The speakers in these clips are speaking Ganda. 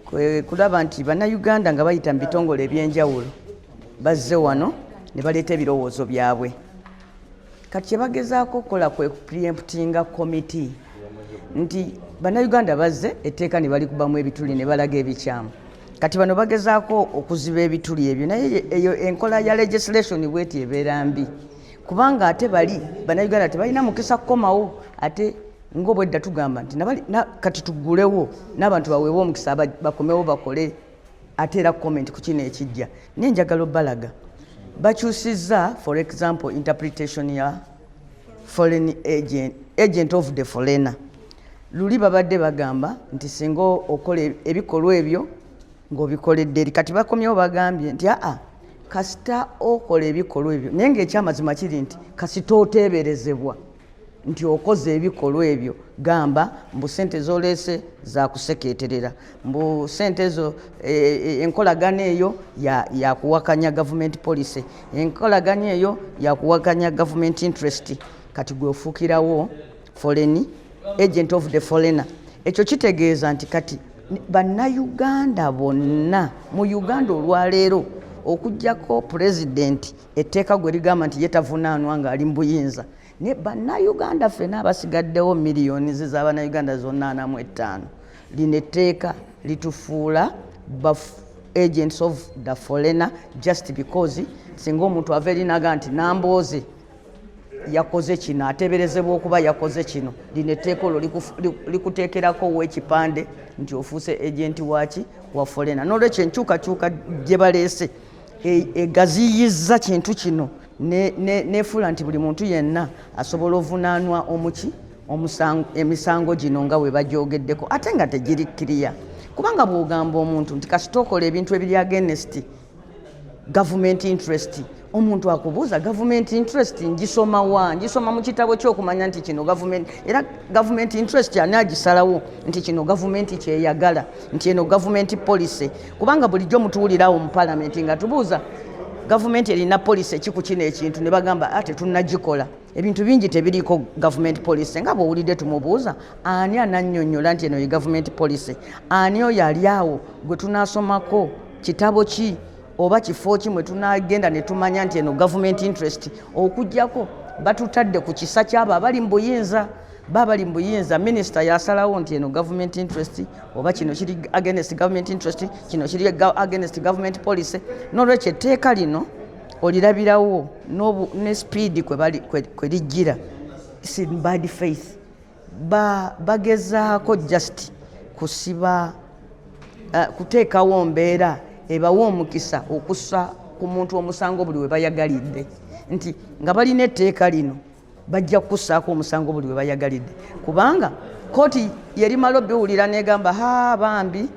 Kwe kulaba nti Bannayuganda nga bayita mu bitongole ebyenjawulo bazze wano ne baleeta ebirowoozo byabwe. Kati kye bagezaako okukola kwe preemptinga committee nti Bannayuganda bazze etteeka ne balikubamu ebituli ne balaga ebikyamu. Kati bano bagezaako okuziba ebituli ebyo, naye eyo enkola ya legislation bweti ebeera mbi, kubanga ate bali Bannayuganda tebalina mukisa kukomawo. Ate ng'obwedda tugamba nti kati tuggulewo n'abantu baweebwe omukisa bakomewo bakole ate era comment ku kino ekijja. Naye njagala obbalaga bakyusizza, for example, interpretation ya foreign agent, agent of the foreigner. Luli babadde bagamba nti singa okola ebikolwa ebyo ng'obikoledde eri. Kati bakomyewo bagambye nti aa, kasita okola ebikolwa ebyo, naye ng'ekyamazima kiri nti kasita oteeberezebwa nti okoze ebikolwa ebyo, gamba mbu sente zoleese zakuseketerera, mbu sente ezo enkolagana eyo yakuwakanya government policy, enkolagana eyo yakuwakanya government interest, kati gwe ofuukirawo foreign agent of the foreigner. Ekyo kitegeeza nti kati Bannayuganda bonna mu Uganda olwaleero, okugjako Pulezidenti, etteeka gwe ligamba nti ye tavunaanwa ng'ali mu buyinza, naye Bannayuganda ffenna abasigaddewo, miliyoni z'Abannayuganda zonna 45, lino etteeka litufuula ba agents of the foreigner, just because singa omuntu ava eri naga nti Nambooze yakoze kino, ateeberezebwa okuba yakoze kino, lino etteeka olwo likuteekerako ekipande nti ofuuse agent waki? Wa foreigner. Nolwekyo enkyukakyuka gye baleese egaziyiza kintu kino nefuula nti buli muntu yenna asobola ovunaanwa omuki emisango gino nga bwe bagyogeddeko, ate nga tegiri clear, kubanga bw'ogamba omuntu nti kasita okola ebintu ebiri against government interest, omuntu akubuuza, "Government interest ngisoma wa? Ngisoma mu kitabo kyokumanya nti kino government?" Era government interest ani agisalawo nti kino gavumenti kyeyagala, nti eno government policy? Kubanga bulijjo mutuwulirawo mu palamenti nga tubuuza, "Gavumenti erina policy ki ku kino ekintu?" Ne bagamba, "Ah, tetunnagikola." Ebintu bingi tebiriiko government policy. Nga bw'owulidde tumubuuza, ani anannyonnyola nti eno ye government policy? Ani oyo ali awo gwe tunaasomako? Kitabo ki oba kifo ki mwe tunagenda ne tumanya nti eno government interest? Okugjako batutadde ku kisa kyabo abali mu buyinza. Bali mu buyinza, minisita yasalawo nti eno government interest, oba kino kiri against government interest, kino kiri against government policy. Nolwekyo etteeka lino olirabirawo ne speed kwe lijjira, si bad faith. Bagezaako just kusiba, kuteekawo mbeera ebawa omukisa okussa ku muntu omusango buli we bayagalidde, nti nga balina etteeka lino bajja kukussaako omusango buli we bayagalidde, kubanga kooti yerimala obiwulira negamba, "Ha, bambi,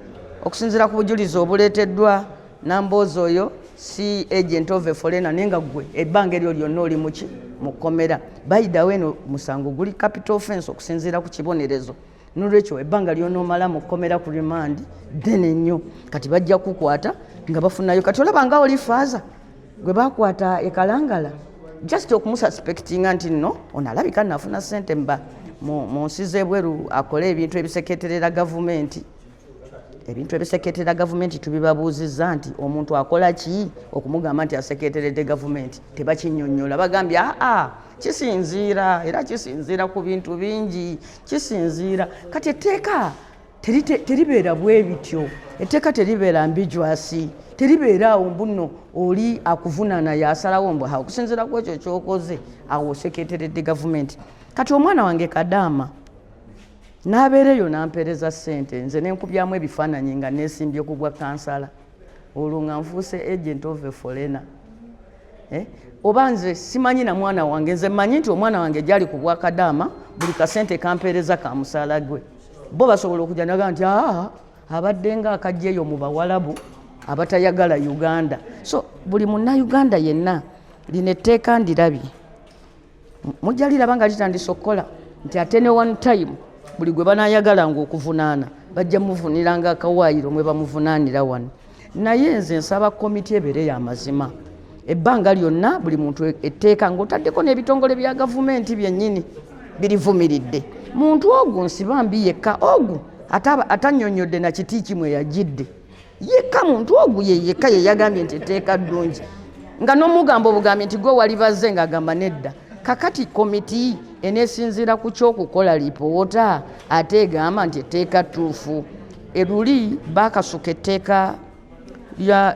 okusinziira ku bujulizi obuleeteddwa, Namboozi oyo si agent of a foreigner." Naye nga gwe ebbanga eryo lyonna oli muki? Mu kkomera. Bayidawo eno musango guli capital offense okusinziira ku kibonerezo. Nolwekyo ebbanga lyonoomala mu kkomera ku remand ddene nnyo. Kati bajja kukwata nga bafunayo. Kati olaba nga oli faaza gwe bakwata ekalangala, just okumususpectinga nti nno ono alabika nafuna sente mba mu nsi z'ebweru akole ebintu ebiseketerera gavumenti. Ebintu ebiseketerera gavumenti, tubibabuuzizza nti omuntu akola ki okumugamba nti aseketeredde gavumenti? Tebakinnyonnyola. Bagambye, "Aa, kisinziira, era kisinziira ku bintu bingi, kisinziira." Kati etteeka teribeera bwe bityo. Etteeka teribeera ambiguous, teribeera awo mbuno oli akuvunaana yasalawo mbu, "Okusinziira ku ekyo kyokoze, awo oseketeredde gavumenti." Kati omwana wange Kadaama n'abeera eyo n'ampeereza ssente, nze nenkubyamu ebifaananyi nga neesimbye ku bwa kansala, olwo nga nfuuse agent of a foreigner, eh? Oba nze simanyi na mwana wange. Nze mmanyi nti omwana wange gyali ku bwa Kadaama, buli kasente kampeereza ka musaala gwe. Bo basobola okujja naga nti, "Aa, abadde nga akajja eyo mu Bawalabu abatayagala Uganda." So buli Munnayuganda yenna, lino etteeka ndirabye, mujja liraba nga litandise okukola, nti ate ne one time buli gwe banayagalanga okuvunaana bajja muvuniranga akawaayiro mwe bamuvunaanira wano. Naye nze nsaba komiti ebeere y'amazima ebbanga lyonna. Buli muntu etteeka ng'otaddeko n'ebitongole bya gavumenti byennyini birivumiridde, muntu ogu Nsibambi yekka ogu Ate atannyonnyodde na kiti kimwe yagidde yekka. Muntu ogu ye yekka ye yagambye nti etteeka ddungi, nga n'omugamba obugambye nti gwe wali bazze, ng'agamba nedda. Kakati komiti eneesinziira ku kyokukola lipoota ate egamba nti etteeka ttuufu. Eruli baakasuka etteeka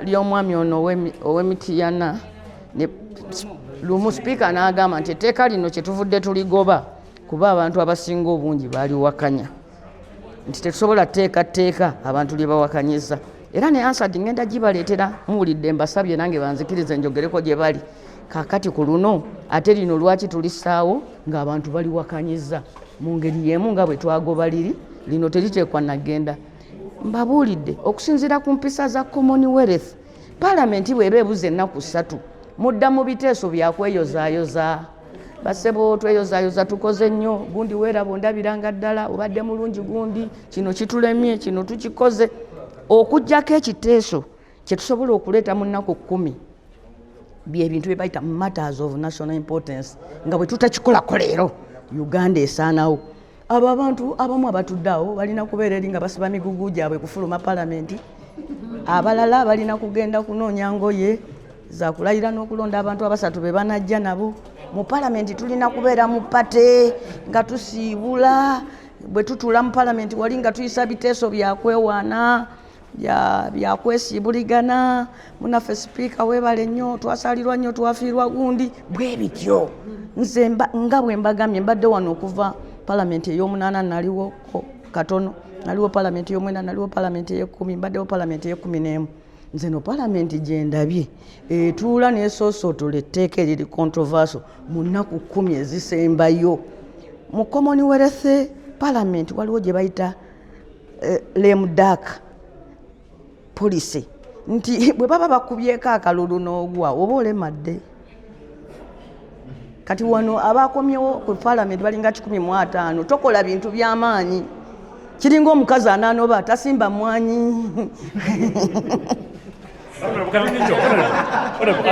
ly'omwami ono ow'emitiyana lumu sipiika n'agamba nti etteeka lino kyetuvudde tuligoba kuba abantu abasinga obungi baaliwakanya, nti tetusobola tteeka tteeka abantu lye bawakanyiza. Era ne Hansard ngenda gibaleetera. Muwulidde, mbasabye nange banzikirize njogereko gye bali. Kaakati ku luno ate lino lwaki tulissaawo ng'abantu baliwakanyiza mu ngeri y'emu nga bwe twagoba liri? Lino teriteekwa nagenda. Mbabuulidde, okusinziira ku mpisa za Commonwealth, paalamenti bw'eba ebuza ennaku 3, mudda mu biteeso byakweyozaayoza. Basebo, tweyozaayoza, tukoze nnyo gundi, weeraba ondabiranga ddala obadde mulungi gundi, kino kitulemye, kino tukikoze. Okugjako ekiteeso kye tusobola okuleeta mu nnaku 10, byebintu bye bayita matters of national importance, nga bwe tutakikolako leero Uganda esaanawo. Abo abantu abamu abatudde awo balina kubeera eri nga basiba migugu gyabwe kufuluma palamenti. Abalala balina kugenda kunoonya ngoye zakulayira n'okulonda abantu abasatu be banajja nabo mu palamenti. Tulina kubeera mu party nga tusiibula. Bwe tutuula mu palamenti wali nga tuyisa biteeso byakwewaana, byakwesiibuligana. Munaffe sipiika, weebale nnyo, twasalirwa nnyo, twafiirwa gundi, bwe bityo. Nze nga bwe mbagambye, mbadde wano okuva palamenti ey'omunaana, naliwoko katono, naliwo palamenti ey'omwenda, naliwo palamenti ey'ekkumi, mbaddewo palamenti ey'e11. Nze no palamenti gye ndabye etuula n'esoosootola etteeka eriri controversial mu nnaku 10 ezisembayo. Mu Commonwealth parliament waliwo gye bayita lame duck policy, nti bwe baba bakubyeko akalulu n'ogwa, oba olemadde. Kati wano abakomyewo ku palamenti balinga 150. Tokola bintu by'amaanyi, kiringa omukazi anaanoba tasimba mwanyi. Honorable, kati nikyo, honorable, honorable.